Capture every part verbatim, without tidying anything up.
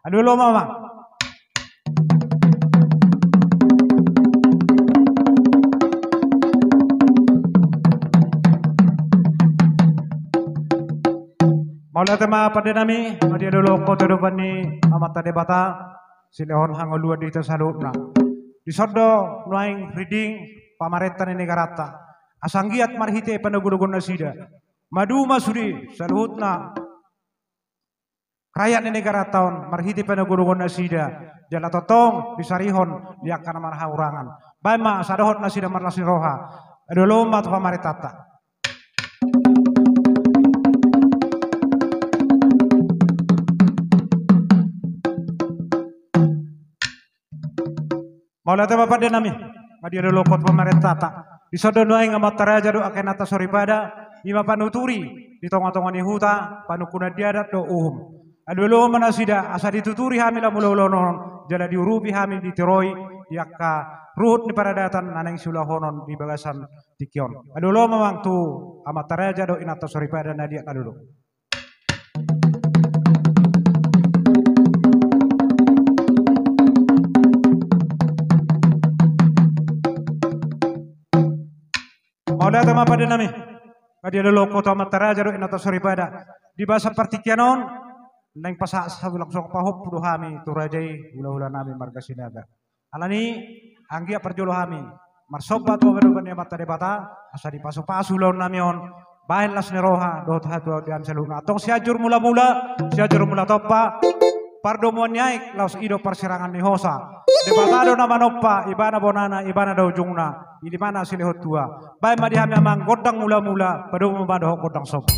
Alu alu ma amang. Mauliate ma pande nami, ma dialualuhon ho tu adopan ni Amanta Debata, silehon hangoluan di hita saluhutna. Dison do nuaeng rinding pamarenta ni negaranta. Asa anggiat marhite panogonogon nasida, maduma sude saluhutna rakyat ni negaranta on marhite panogonogon nasida, jala tongtong disarihon di angka na marhahurangan. Baen ma asa dohot nasida marlas ni roha. Alu alu ma tu pamarentanta. Mauliate ma pande nami, ma dialualuhon ho tu pamarentanta. Dison do nuaeng amanta raja dohot angka inanta soripada, i ma panuturi di tongatonga ni huta, panungkunan di adat dohot uhum. Alu alu ma nasida, asa dituturi hami lamu ulaon on, jala diurupi hami, ditiroi di angka ruhut ni paradatan na naeng siulahonon di bagasan tingki on. Alu alu ma amang tu amanta raja dohot inanta soripada na liat na lolo. Mauliate ma pande nami, ma dialualuhon ho tu amanta raja dohot inanta soripada. Di bagasan partingkian on, naeng pasahat saulak songon pahompu do hami tu raja i, hulahula nami marga Sinaga. Alani i, anggiat parjolo hami marsomba tu adopan ni Amanta Debata, asa dipasupasu ulaon nami on, bahen las ni roha dohot hatuaon di hami saluhutna. Antong Sianjur Mulamula, Sianjur Mulatompa, pardomuan ni aek laos i do parsirangan ni hosa. Debata do na manompa, ibana bonana, ibana do ujungna, ibana silehon tua. Baen ma di hami amang gondang mulamula, padomu ma dohot gondang somba.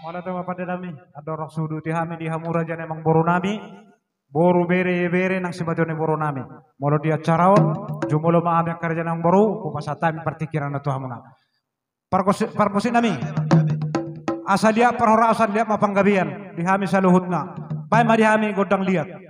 Mauliate ma pande nami, andorang so huuduti hami di hamu raja ni amangboru nami, boru, bere, ibebere nang simatuan ni boru nami. Molo di acara on, jumolo ma hami angka raja ni amangboru, hupasahat hami partingkian on tu hamuna. Parkosi-, parmusik nami. Asa liat parhorasan, liat ma panggabean di hami saluhutna. Baen ma di hami gondang liat.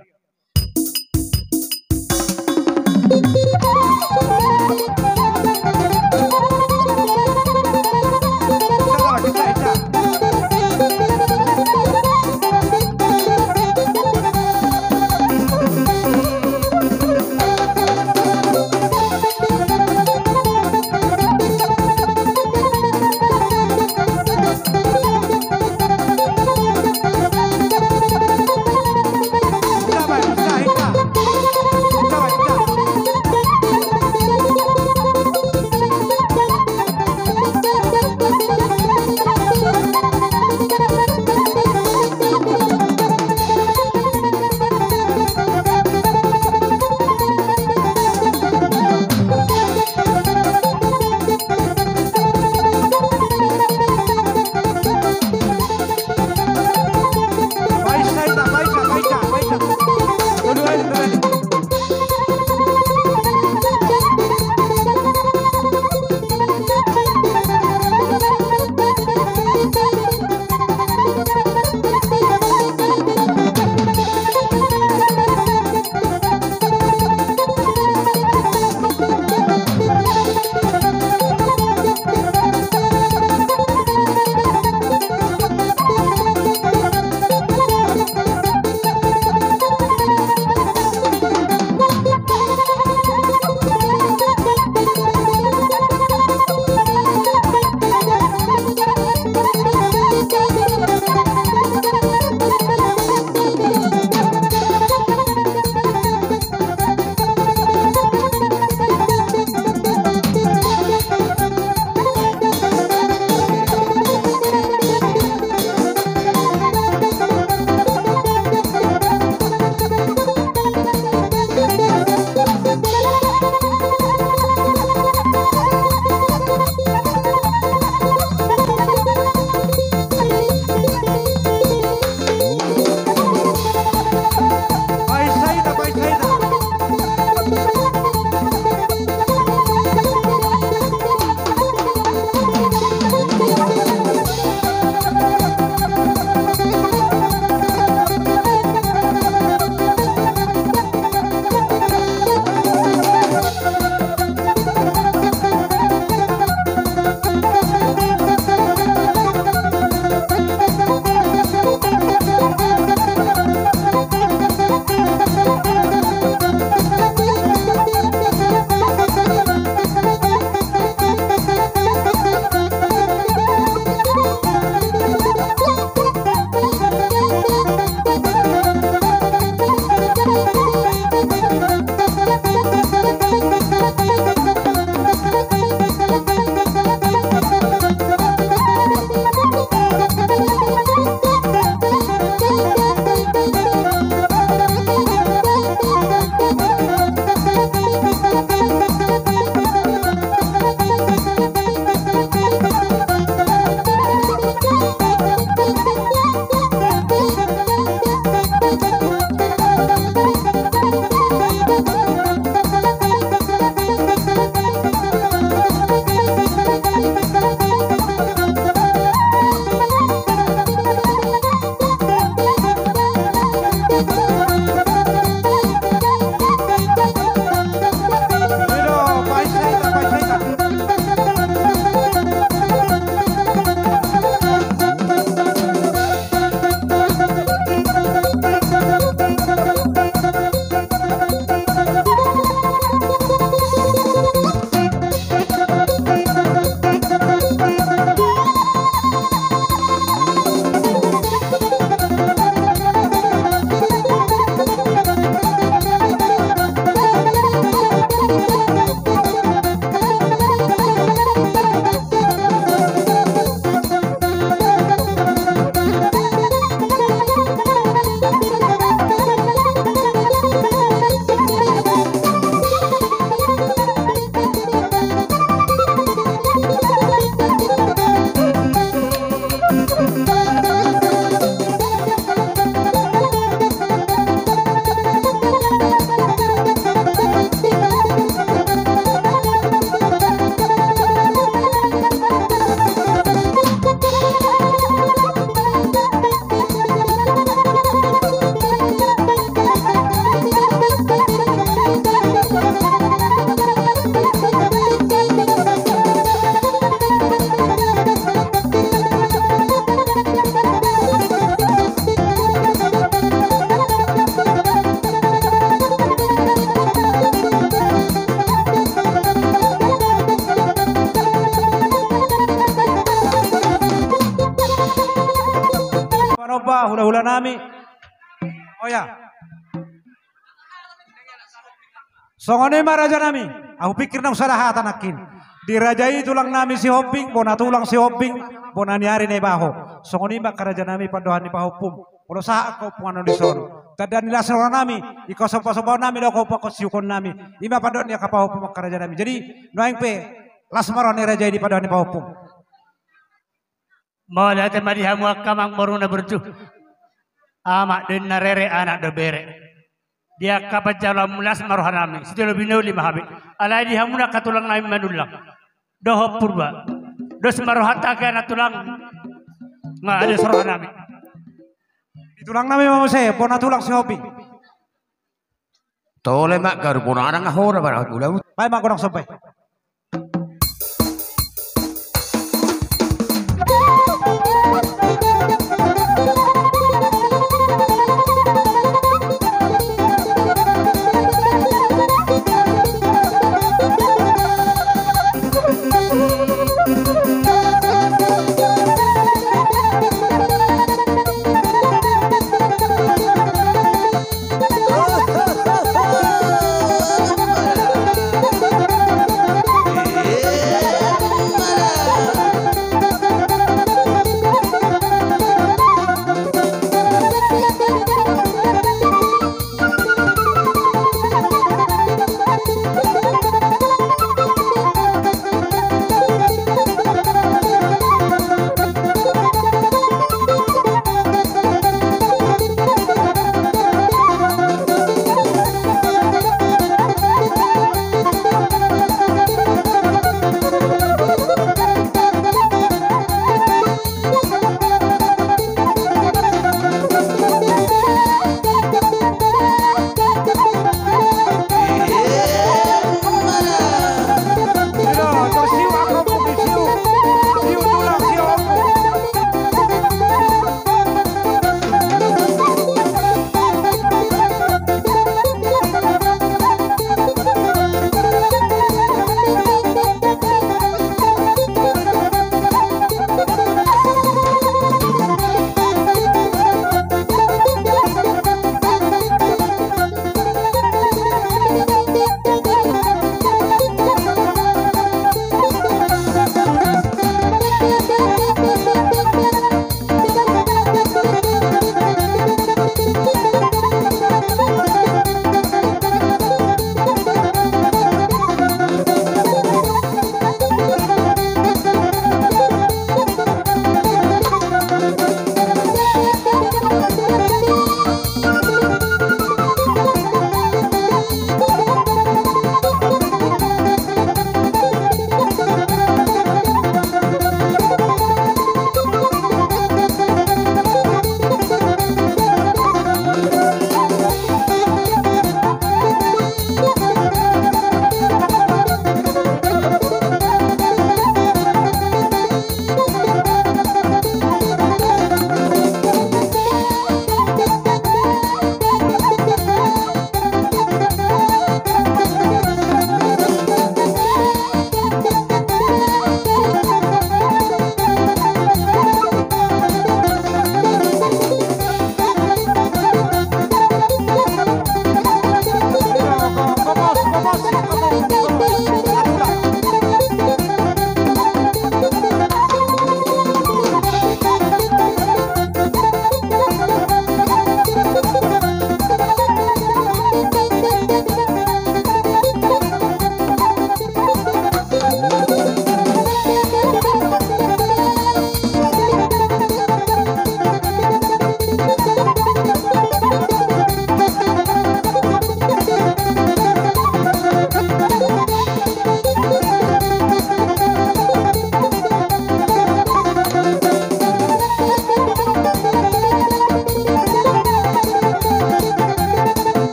Nomba hulahula nami. Oh ya. Songon i ma raja nami. Ahu pikir naung sada hata nangkin. Di raja i tulang nami Sihombing, bona tulang Sihombing, bona ni ari Naibaho. Songon i ma angka raja nami pandohan ni pahompum. Molo sahat angka ompungan on dison. Tanda ni las roha nami, ingkon somba-somba nami dohot pahompungkon siukon nami. I ma pandohan ni angka pahompum angka raja nami. Jadi nuaeng pe las ma roha ni raja i di pandohan ni pahompum. Mauliate ma di hamu angka amang boru na burju. Amak do inna rere, anak do bere. Di angka panjaloonmu las ma roha nami, sitio binoli ma hami. Alai di hamu angka tulang nami Manullang dohot Purba, dos ma rohanta angka anak tulang. Nga dos roha nami. Di tulang nami ma muse, bona tulang Sihombing. Tole ma garu bona anak nga hora barang ulau. Bae ma godang somba i.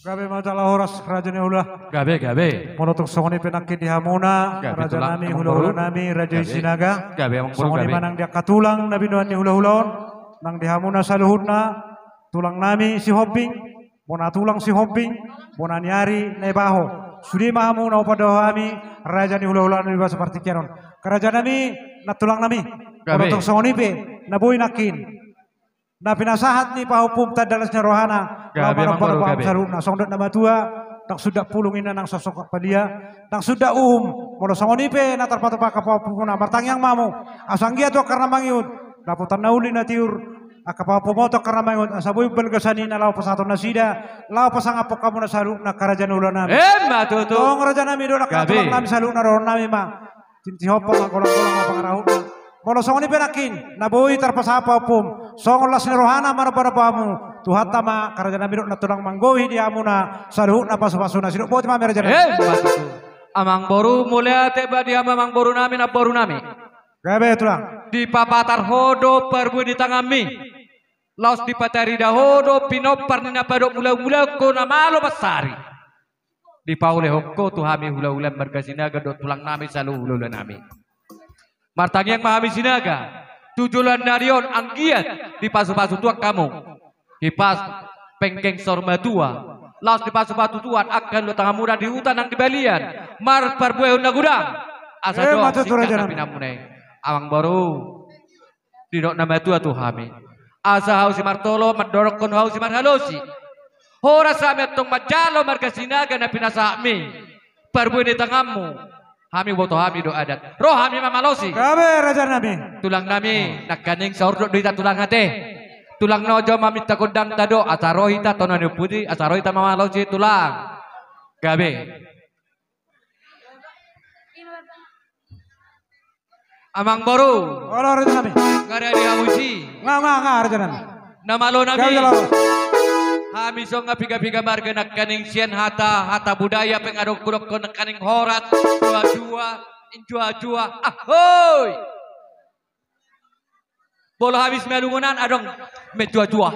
Gabe ma jala horas, raja ni hulahula. Gabe, gabe. Molo tung songon i pe nangkin di hamuna, gabe, raja nami, hulahula nami, raja i Sinaga. Gabe, amang boru, gabe. Songon i ma nang di angka tulang na binoan ni hulahula on, nang di hamuna saluhutna, tulang nami Sihombing, bona tulang Sihombing, bona ni ari Naibaho. Sude ma hamu na hupandao hami, raja ni hulahula nami di bagasan partingkian on. Raja nami, nantulang nami. Gabe. Molo tung songon i pe, na boi nangkin na pinasahat ni pahompum tanda las ni rohana, gabe, laho manompa, amang boru, gabe, hamu saluhutna. Songon dok na matua, ndang suda pulung inna nang soksok palia, ndang suda uhum. Molo songon i pe na tarpatupa angka pahompumuna, martangiang ma hamu. Asa anggiat tu angka na mangihut, dapotan na uli na tiur angka pahompum on tu angka na mangihut, asa boi balga sani na laho pasahaton nasida, laho pasangaphon hamuna saluhutna, angka raja ni hulahula nami. Emma tutu. Tong raja nami, dohot angka, gabe, tulang nami saluhutna, dohonon nami ma. Tintin hompa ma, golang-golang ma pangarahutna. Molo songon i pe nangkin na boi tarpasahat pahompum, songon las ni rohana manompa-nompa hamu, Tuhanta ma, angka raja nami, dohot nantulang manggohi di hamuna saluhutna pasu-pasuna. Sidok boti ma hami, raja nami. Emma tutu. Amang boru, mauliate ma di hamu, amang boru nami, namboru nami. Gabe, tulang. Dipapatar ho do parbue ni tanganmi, laos dipatarida ho do pinompar ni na padomu laho mulakhon na malo mansari. Dipaulehon ho tu hami hulahula marga Sinaga dohot tulang nami saluhut hulahula nami. Martangiang ma hami Sinaga, tu joloan ni ari on anggiat dipasu-pasu Tuhan hamu. Hipas penggeng saur matua, laos dipasu-pasu Tuhan angka dua tanganmuna di huta nang di balian, marparbuehon na godang. Asa, eh, dohot, mata tu raja nami, singkat na pinanmuna i. Amang boru, didok na matua tu hami, asa hau simartolo mandonganhon hau simarhalosi. Horas hami antong manjalo marga Sinaga na pinasahatmi, parbue ni tanganmu. Hami, boto hami do adat, ro hami mamalosi. Gabe, raja nami. Tulang nami, nangkaning saurdot do hita, tulang, ate. Tulang, na jo maminta gondang ta do, asa ro hita tona ni ompu i, asa ro hita mamalosi, tulang. Gabe. Amang boru. Olo, raja nami. Nga ra di hamu isi? Nga, nga, nga, raja nami. Na malo nami. Gabe, jala horas. Hami songon piga-piga marga nangkaning sian hata, hata budaya pe nga adong hudokhon nangkaning horas, jua-jua, jua-jua, ahoi. Molo hami Simalungun an adong menjual-jual.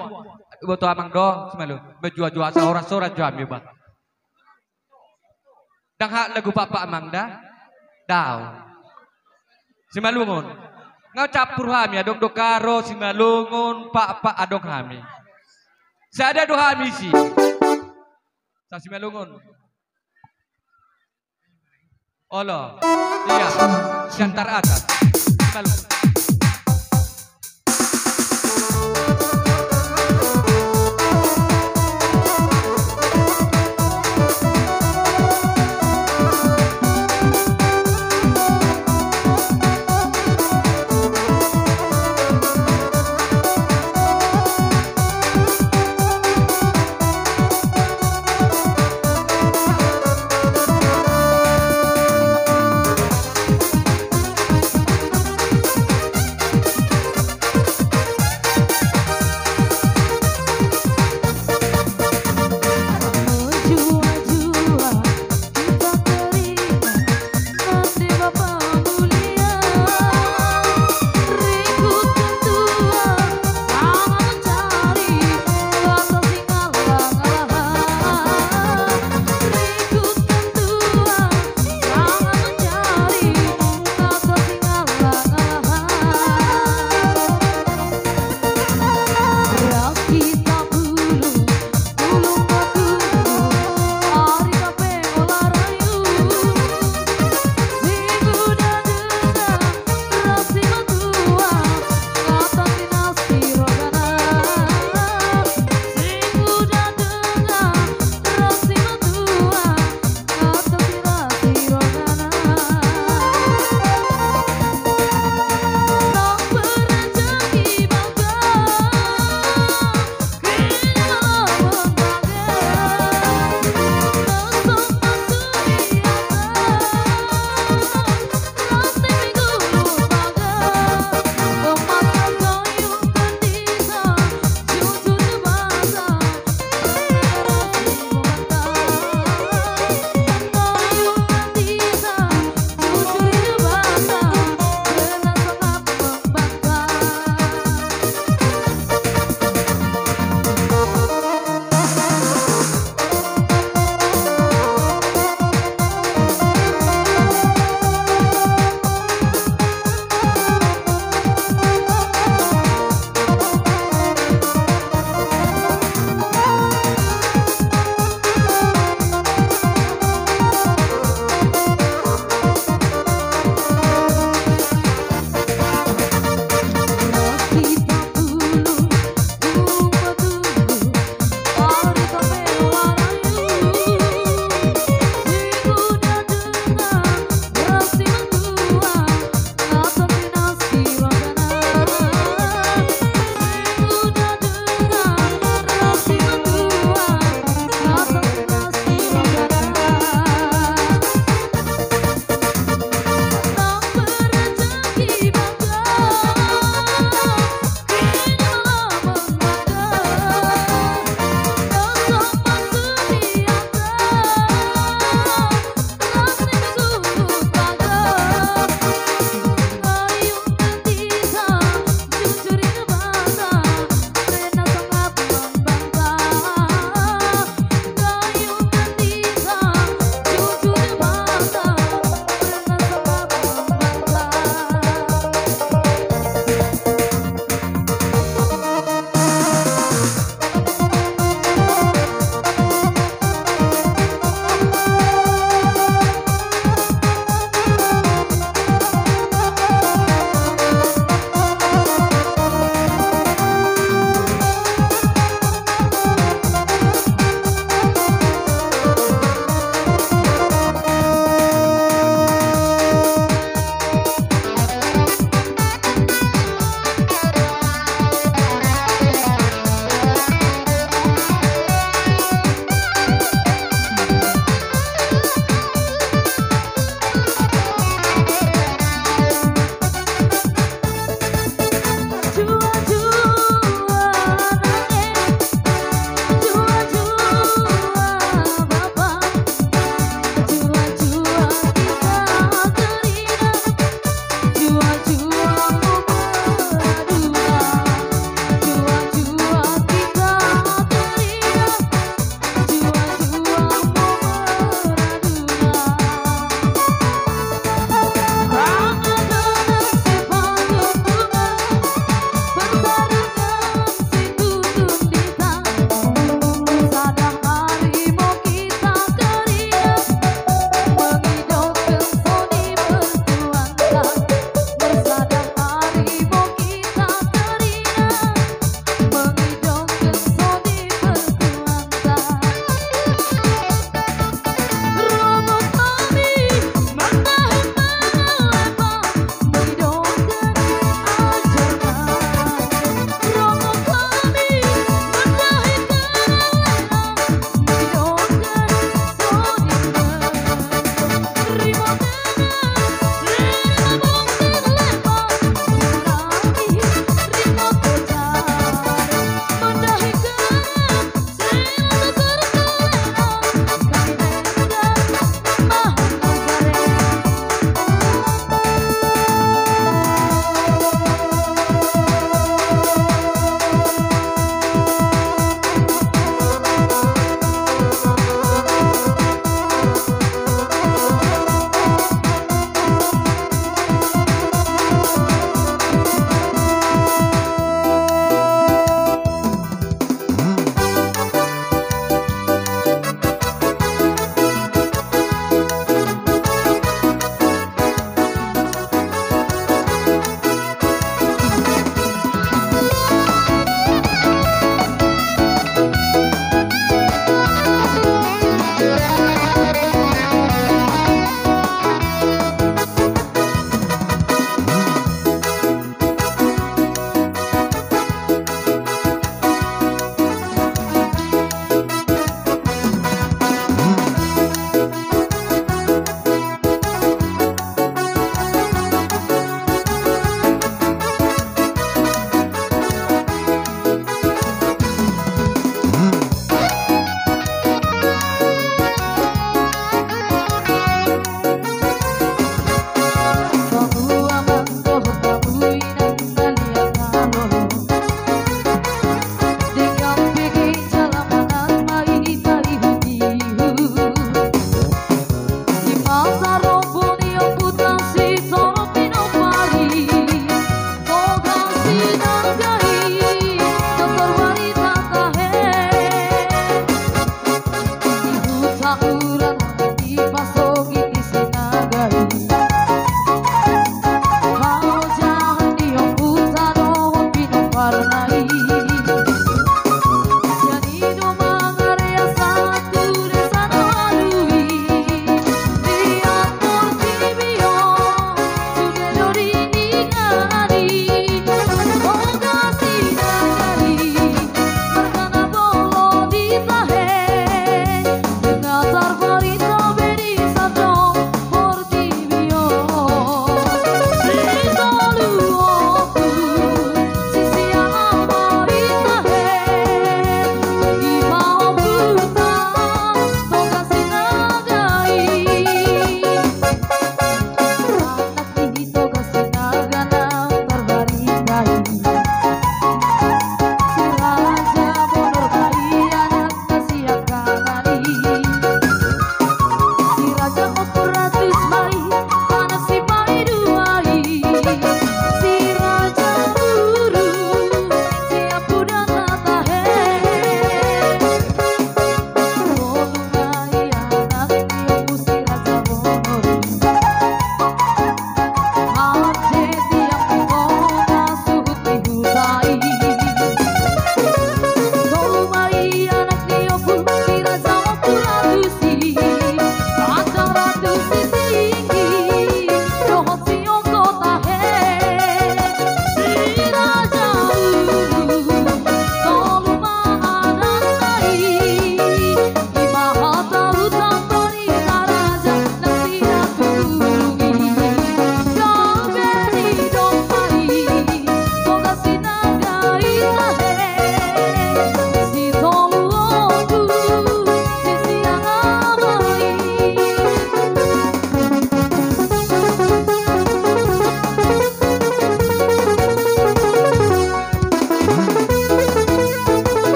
Iboto amang do Simalungun. Menjual-jual, sahoras-horas jo hami ba. Ndang hak lagu pakpak amang da. Daong. Simalungun. Nga campur hami, adong do karo, Simalungun, pakpak adong hami. Sada do hami isi. Sa Simalungun. Olo. Ia. Siantar atas. Simalungun.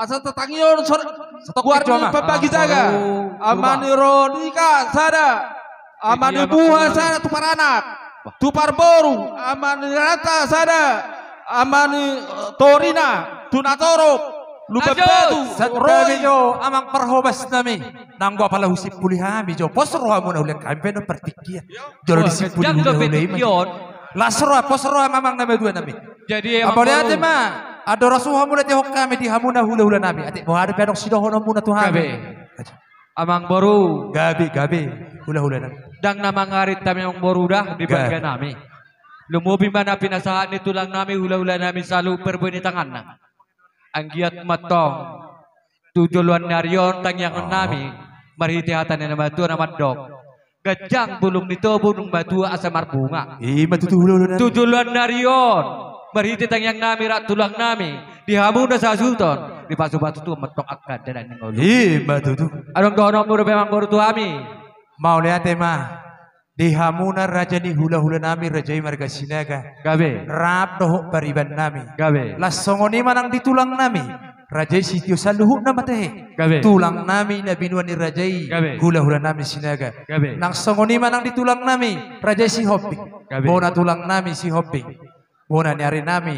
Asa tatangion sor-, satongkin jo, Ama. Pambagi jaga. Ama ni Rodika sada. Ama ni Buha sada tu paranak. Tu parboru, ama ni Rata sada. Ama ni, eh, torina, tu na torop. Lupa batu. Santabi jo, amang parhobas nami. Nanggo apala husimpuli hami jo. Pos rohamuna, ulaon hami pe na partingkian. Jolo disimpuli hulahula i ma. Las roha, pos roha, amang na madua nami. Jadi, amang, mauliate ma. Andorang so hamu na tihok hami di hamuna hulahula nami. Atik boha dope adong sidohononmuna tu hami. Gabe. Amang boru. Gabe, gabe. Hulahula nami. Ndang na mangarit hami, amang boru, da di balga nami. Lumobi ma na pinasahat ni tulang nami, hulahula nami saluhut parbue ni tanganna. Anggiat ma antong tu joloan ni ari on tangiangon nami, marhite hata ni na matua na mandok: Ganjang bulung ni tobu nunga matua asa marbunga. I ma tutu, hulahula nami. Tu joloan ni ari on, marhite tangiang nami rap tulang nami, di hamu na sasuhuton, dipasupasu Tuhan ma antong angka dalan ni ngolu. I ma tutu. Adong dohononmu dope, amang boru, tu hami? Mauliate ma. Di hamuna raja ni hulahula nami, raja i marga Sinaga. Gabe. Rap dohot pariban nami. Gabe. Las songon i ma nang di tulang nami, raja i sitio saluhutna ma tahe. Gabe. Tulang nami na binua ni raja i. Gabe. Hulahula nami Sinaga. Gabe. Nang songon i ma nang di tulang nami, raja i Sihombing. Gabe. Bona tulang nami Sihombing. Bona ni ari nami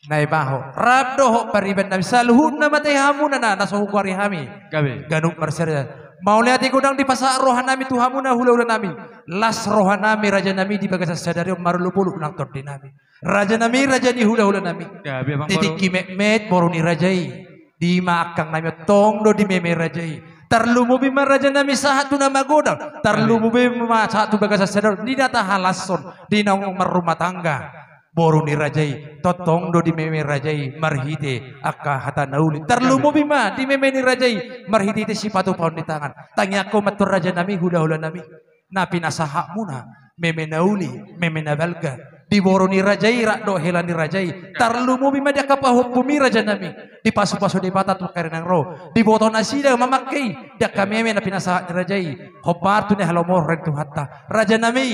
Naibaho. Rap dohot pariban nami saluhutna ma tahe hamuna na, na so hugoari hami. Gabe. Ganup marsada. Mauliate godang dipasahat roha nami tu hamuna hulahula nami. Las roha nami raja nami di bagasan sadari on marolopolop nang tondi nami. Raja nami, raja ni hulahula nami. Gabe, amang boru. Di tingki metmet boru ni raja i, di ma angkang nami on, tong do dimeme raja i. Tarlumobi ma raja nami sahat tu na magodang. Tarlumobi ma sahat tu bagasan sadari on, di na tahalashon, di naung marrumah tangga. Boru ni raja i, tongtong do dimeme raja i marhite angka hata na uli. Tarlumobi ma dimeme ni raja i marhitehite sipatupaon ni tangan. Tangiangkon ma antong raja nami, hulahula nami, na pinasahatmuna, meme na uli, meme na balga, di boru ni raja i rap dohot hela ni raja i. Tarlumobi ma di angka pahompumi raja nami, dipasupasu Debata tu angka ari na naeng ro, diboto nasida mamangke i di angka meme na pinasahat ni raja i. Hombar tu na halomohon, roha ni Tuhanta. Raja nami,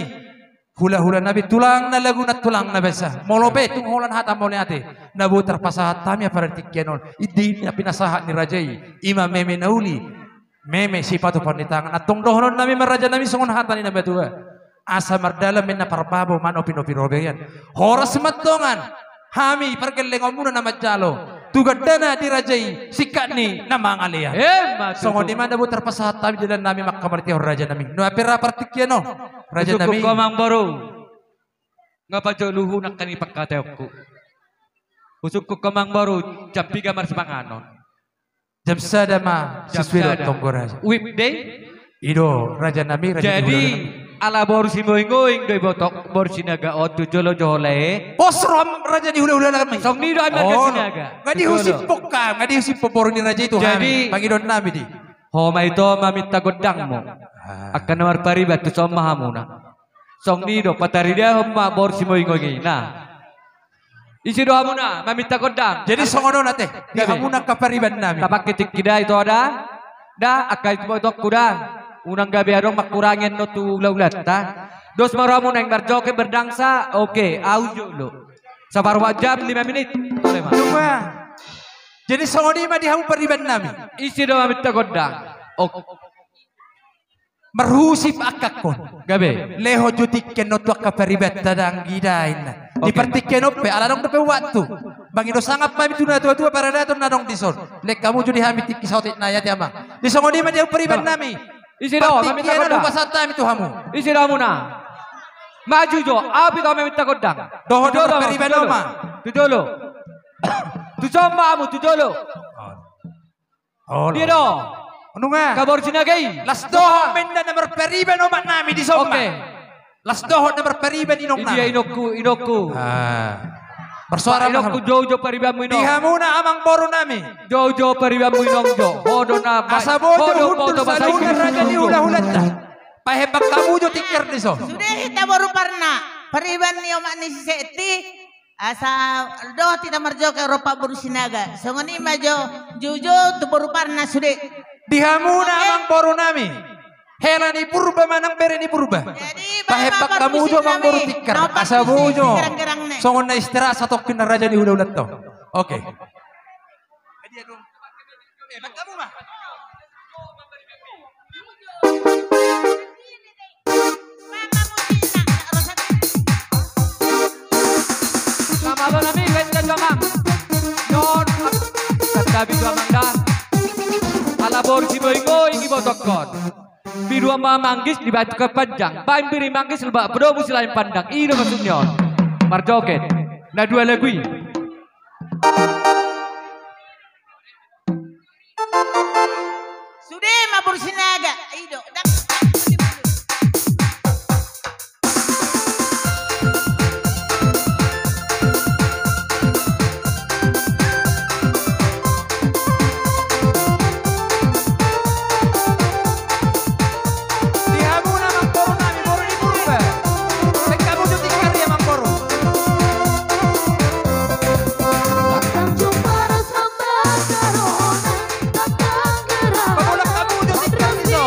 hulahula nami, tulang na laguna, tulang na basa. Molo pe tung holan hata mauliate na boi tarpasahat hami apala di tingki on, di na pinasahat ni raja i, i ma meme na uli, meme sipatupaon ni tangan. Antong dohonon nami ma raja nami songon hata ni na matua: Asa mardalan ma inna parbabo, manopinopi robean. Horas ma dongan hami pargellengonmuna na manjalo, tu gandana di raja i singkat ni na mangalean. Emma tutu. Songon i ma na boi tarpasahat hami di dalan nami mangkamartiahon raja nami. Nuaeng pe ra partingkian on, raja nami. Husungkun ho, amang boru. Nga pajolo hu nangkin i pangkataionku. Husungkun ho, amang boru, jam piga marsipanganon? Jam sada ma. Jam sada. Sesuai dohot tonggo raja. Weekday? I do, raja nami, raja ni hulahula nami. Jadi, ala boru Sinuaeng-uaeng do iboto, boru Sinaga on, tu jolo jo ho lae. Pos roham, raja ni hulahula nami. Songon i do hami marga Sinaga. Nga dihusiphon hami, nga dihusiphon boru ni raja i tu hami. Jadi, pangidoan nami di ho ma ito maminta gondangmu. Ah. Angka na marpariban tu son ma hamuna. Songon i do, pataridahon ma boru Sinuaeng-uaeng i, nah. Ise do hamuna maminta gondang? Jadi songon on ate, di hamuna angka pariban nami. Tapangke tingki da ito da. Da, angka ito ma itongku da. Unang gabe adong mangkurangi annon tu hulahulanta. Dos ma rohamu naeng marjoget berdangsa, oke, au jolo. Saparumaen jam, lima menit. Tole ma. Dung ma. Jadi songon i ma di hamu pariban nami. Ise do maminta gondang? Oke. Marhusip angkangkon. Gabe. Lehon jo tingki annon tu angka paribanta, dang ida inna. Oke. Di partingkian on pe, ala adong dope waktu. Mangido sangap hami tu natuatua paradaton na adong dison. Lehon hamu jo di hami tingki saotik nai, ate amang. Di songon i ma di hamu pariban nami. Ise do maminta gondang? Partingkian on hupasahat hami tu hamu. Ise do hamuna? Maju jo, au pe tong maminta gondang. Dohot tu jolo, pariban tu jolo. Oma. Tu jolo. Tu son ma hamu, tu jolo. Olo. Dia do. Nunga. Angka boru Sinaga i. Las dohot ma inna na marpariban omak nami di son ma. Oke. Las dohot na marpariban inong nami. Dia inongku, inongku. Ah. Marsoara ma hamu. Inongku, jou jo paribanmu, inong. Di hamuna amang boru nami. Jou jo paribanmu, inong, jo. Ho do na. Asa boi jo hundul saluhutna raja ni hulahulanta. Pahembang hamu jo tingki on dison. Sude hita boru Parna. Pariban ni omak ni si Setti. Asa dohot hita marjoget ro pa boru Sinaga. Songon i ma jo, jou jo tu boru Parna sude. Di hamuna amang boru nami. Hela ni Purba manang bere ni Purba. Jadi, pahembang hamu jo amang boru tingki on. Asa boi jo. Songon na istirahat satongkin na raja ni hulahulanta on. Oke. Mangkamu ma. Sama lo nami, baik dan damang. Non, tapi tu amang dah. Ala bor si boy boy di botokon. Bidu ama manggis di batu kepanjang. Bain biri manggis lebak pedomu silain pandang. Ido maksudnya. Marjoget. Na dua lagu i. Sude ma boru Sinaga, ido. Di hamuna amangboru nami boru ni Purba. Baen hamu jo tingkari amangboru. Pabolak hamu jo tingkari jo.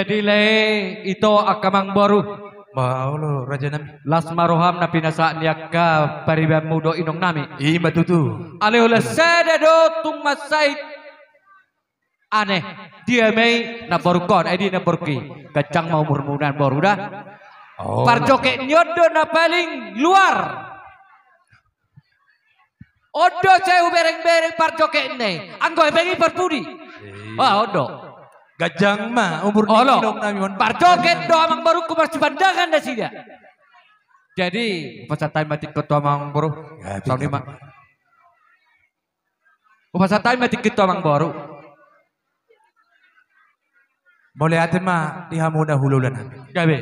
Jadi lae ito angka amangboru. Molo raja nami. Las ma roham na pinasahat ni angka paribanmu dohot inong nami. Ima tutu. Alai holan sada do tung mansai aneh. Dia ma i namborungkon, eh, dia namborungki. Ganjang ma umurmu namboru da. Oh. Parjoget ni on do na paling luar. On do sai hubereng-bereng parjoget na i. Anggo hepeng i parpudi. Iya. Ah, on do. Ganjang ma umur ni inong nami on. Parjoget do amangborungku marsipandangan nasida. Jadi hupasahat hami ma tingki on tu amangboru. Ya, songon i ma. Hupasahat hami ma tingki on tu amangboru. Mauliate ma di hamu na hulahula nami. Gabe.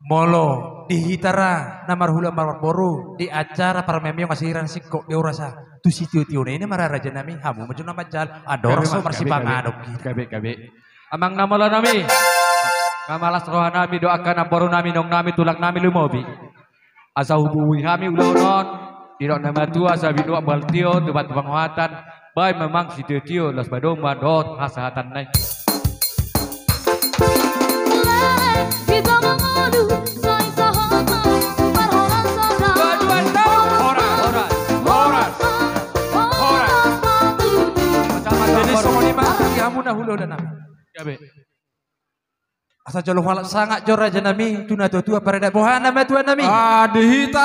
Molo di hita ra na marhula marboru di acara parmeameong, asa hira na singkop di horas, tu sitio-tio na i ma ra raja nami, hamu ma jo na manjalo, andorang so marsipanganon hita. Gabe, gabe. Amang na molo nami. Nga malas roha nami dohot angka namboru nami, inong nami, tulang nami lumobi. Asa hububuhi hami ulaon on, didok na matua, asa binuat baltio, tubat tu pangohatan, baen ma amang sitio-tio, laos padomu ma dohot hasahatan na i. Horas, horas, horas. Jadi songon i ma di hamu na hulahula nami. Gabe. Asa jolo halak sangap jo raja nami, tu na tua-tua paredak boha na matua nami. Ah, di hita.